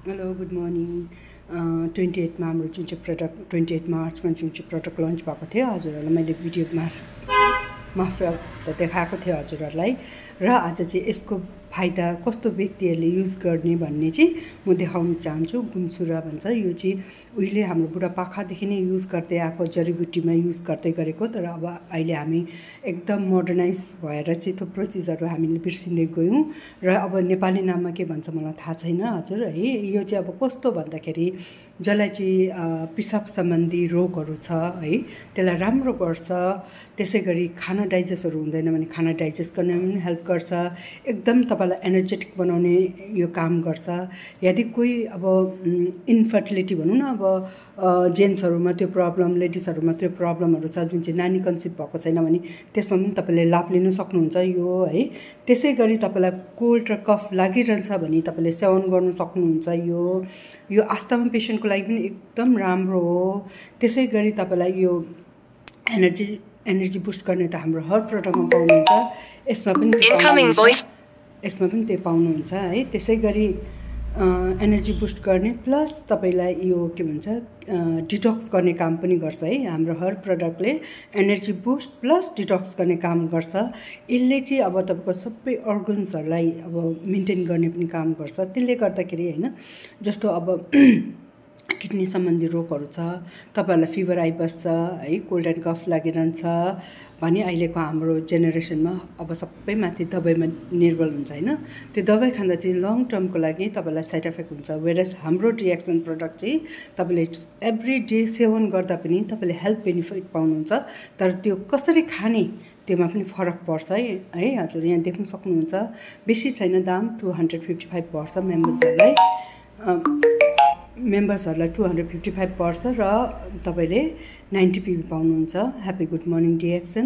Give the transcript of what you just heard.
Hello good morning 28 मा हाम्रो जुन चाहिँ प्रडक्ट 28 मार्चमा जुन चाहिँ प्रडक्ट लन्च भएको थियो हजुरहरूलाई मैले भिडियो मार्फत देखाएको थिएँ हजुरहरूलाई र आज चाहिँ यसको फाइदा कस्तो व्यक्तिहरूले युज गर्ने भन्ने चाहिँ म देखाउन चाहन्छु। गुम्सुरा भन्छ, यो चाहिँ उहिले हाम्रो बुढापाकादेखि नै युज गर्दै आएको जडीबुटीमा युज गर्दै गरेको, तर अब अहिले हामी एकदम मोडर्नाइज भएर चाहिँ थुप्रो चिजहरू हामीले बिर्सिँदै गयौँ र अब नेपाली नाममा के भन्छ मलाई थाहा छैन हजुर है। यो चाहिँ अब कस्तो भन्दाखेरि जसलाई चाहिँ पिसाब सम्बन्धी रोगहरू छ है त्यसलाई राम्रो गर्छ। त्यसै गरी खाना डाइजेस्टहरू हुँदैन भने खाना डाइजेस्ट गर्न पनि हेल्प गर्छ। एकदम तपाईँलाई एनर्जेटिक बनाउने यो काम गर्छ। यदि कोही अब इन्फर्टिलिटी भनौँ न, अब जेन्ट्सहरूमा त्यो प्रब्लम, लेडिजहरूमा त्यो प्रब्लमहरू छ जुन चाहिँ नानी कन्सिभ भएको छैन भने त्यसमा पनि तपाईँले लाभ लिन सक्नुहुन्छ यो है। त्यसै गरी तपाईँलाई कोल्ड र कफ लागिरहन्छ भने तपाईँले सेवन गर्नु सक्नुहुन्छ। यो आस्थमा पेसेन्टको लागि पनि एकदम राम्रो हो। त्यसै गरी तपाईँलाई यो एनर्जी बुस्ट गर्ने त हाम्रो हर प्रडक्टमा पाउनुहुन्छ, यसमा पनि त्यो पाउनुहुन्छ है। त्यसै गरी एनर्जी बुस्ट गर्ने प्लस तपाईँलाई यो के भन्छ डिटक्स गर्ने काम पनि गर्छ है। हाम्रो हर प्रडक्टले एनर्जी बुस्ट प्लस डिटक्स गर्ने काम गर्छ। यसले चाहिँ अब तपाईँको सबै अर्गन्सहरूलाई अब मेन्टेन गर्ने पनि काम गर्छ। त्यसले गर्दाखेरि होइन, जस्तो अब किडनी सम्बन्धी रोगहरू छ, तपाईँहरूलाई फिभर आइबस्छ है, कोल्ड एन्ड कफ लागिरहन्छ भने अहिलेको हाम्रो जेनेरेसनमा अब सबै माथि दबाईमा निर्भर हुन्छ होइन। त्यो दबाई खाँदा चाहिँ लङ टर्मको लागि तपाईँलाई साइड इफेक्ट हुन्छ। वेरएज हाम्रो रिएक्सन प्रडक्ट चाहिँ तपाईँले एभ्री डे सेवन गर्दा पनि तपाईँले हेल्थ बेनिफिट पाउनुहुन्छ। तर त्यो कसरी खाने त्योमा पनि फरक पर्छ है हजुर। यहाँ देख्न सक्नुहुन्छ बेसी छैन दाम, 255 पर्छ मेम्बर्सहरूलाई 255 पर्छ र तपाईँले 90 पिबी पाउनुहुन्छ। Happy good morning DXN.